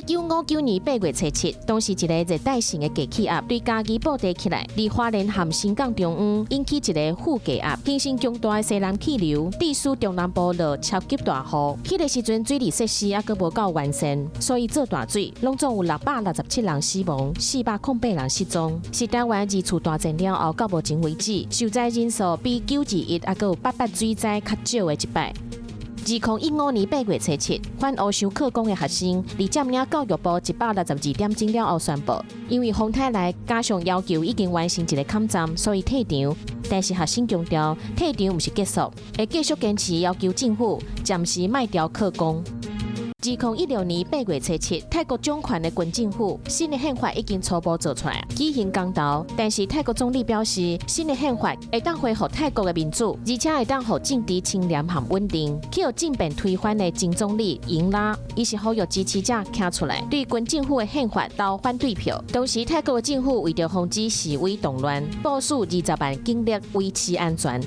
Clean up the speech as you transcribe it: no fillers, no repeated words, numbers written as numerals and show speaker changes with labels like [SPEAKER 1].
[SPEAKER 1] 1959年8月初7，當時一个熱帶性的低氣壓對嘉義布袋起來，佇花蓮和新港中央引起一个副低壓，形成強大的西南氣流，致使中南部落超級大雨。彼个時陣水利設施猶閣無夠完善，所以做大水，攏總有667人死亡，408人失蹤。是台灣二次大戰了後到目前為止，受災人數比921猶閣有八八水災較少的一擺。2015年8月初7，反烏想罷工的學生，佇佔領教育部162點鐘了後宣布，因為風颱來，加上要求已經完成一个崁站，所以退場。但是學生強調，退場毋是結束，會繼續堅持要求政府暫時莫調罷工。2016年8月初7，泰國掌權的軍政府新的憲法已經初步做出來，舉行公投。但是泰國總理表示，新的憲法會當恢復泰國的民主，而且會當予政治清廉和穩定。去予政變推翻的前總理英拉，伊是呼籲支持者徛出來，對軍政府的憲法投反對票。同時，泰國的政府為著防止示威動亂，部署20萬警力維持安全。